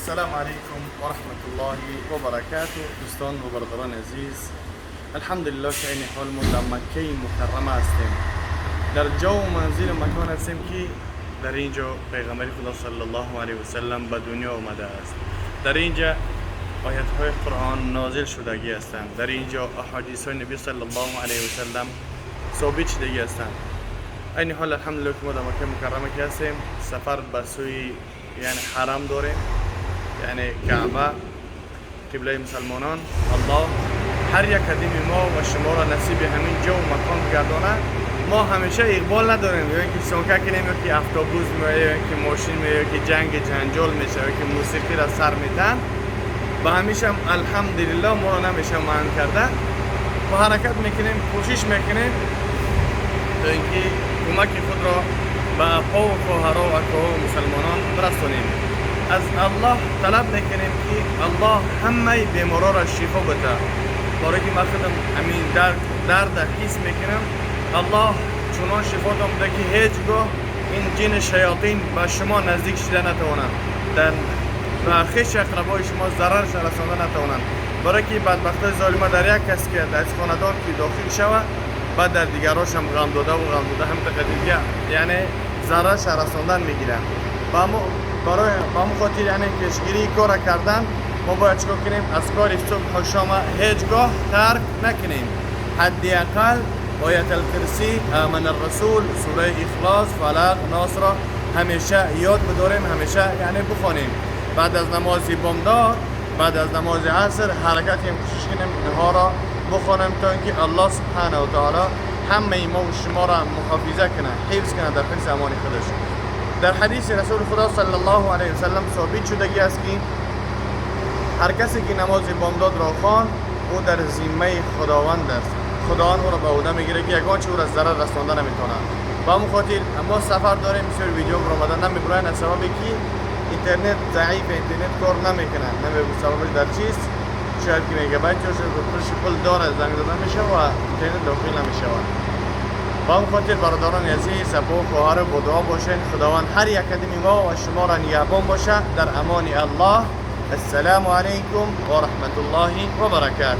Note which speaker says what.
Speaker 1: السلام علیکم و رحمت الله و برکاته. دوستان و برادران عزیز، الحمدلله که این حال ما در مکه مکرمه هستیم، در جا و منزل و مکان هستیم که در اینجا پیغمبر خدا صلی الله علیه و سلم به دنیا آمده است. در اینجا آیت های قرآن نازل شدگی هستند. در اینجا احادیث های نبی صلی الله علیه و سلم ثابت شدگی هستند. این حال الحمدلله که ما در مکه مکرمه که هستیم، سفر به سوی یعنی حرم داریم، یعنی کعبه، قبله مسلمانان. الله هر یک قدیم ما و شما را نصیب همین جا و مکان گردانه. ما همیشه اقبال نداریم، یا اینکه سونکه کنیم، یا که افتابوز میایه، یا اینکه ماشین میایه، یا که جنگ جنجال میشه، یا که موسیقی را سر میتن و همیشه هم الحمدلله ما را نمیشه منع کرده. ما حرکت میکنیم، کوشش میکنیم تا اینکه کمک خود را به اپا و خواهرها و اکاها و مسلمانان برسانیم. از الله طلب میکنیم که الله همه بیمارا را شفا بده. برای که من خودم همین درد حس میکنم. الله چنان شفا بده که هیچگاه این جن شیاطین به شما نزدیک شده نتوانند، در و خویش اقربای شما ضرر رسانده نتوانند. برای که بدبختای ظالمه در یک کس که در خاندان که داخل شود، بعد در دیگراش هم غم داده و غم داده هم دیگه یعنی ضرر رساندن میگیرن. و ما برای با همون خاطر یعنی پیشگیری کار کردن، ما باید چیکار کنیم؟ از کار صبح و شام هیچگاه ترک نکنیم. حداقل آیت الکرسی، آمن الرسول، سوره اخلاص، فلق، ناس را همیشه یاد بداریم، همیشه یعنی بخوانیم. بعد از نماز بامداد، بعد از نماز عصر حرکت کنیم، کوشش کنیم اینها را بخوانیم تا اینکه الله سبحانه و تعالی همه ما و شما را محافظه کنه، حفظ کنه، در حفظ امان خودش. در حدیث رسول خدا صلی الله علیه وسلم ثابت شدگی است که هر کسی که نماز بامداد را خواند، او در ذمه خداوند است. خداوند او را به عهده میگیره که یگان چه او را ضرر رسانده نمیتونه. به همون خاطر ما سفر داریم، بسیار ویدیو برآمدن نمیبراین از سببی که اینترنت ضعیف، اینترنت کار نمیکنه. نمیدونم سببش در چیست، شاید که مگابایت شد، پولش پول داره، زنگ زده میشه و اینترنت داخل نمیشه. با همون خاطر برادران عزیز، ابو خواهر با دعا باشین. خداوند هر یک قدم ما و شما را نگهبان باشه. در امان الله. السلام علیکم و رحمت الله و برکاته.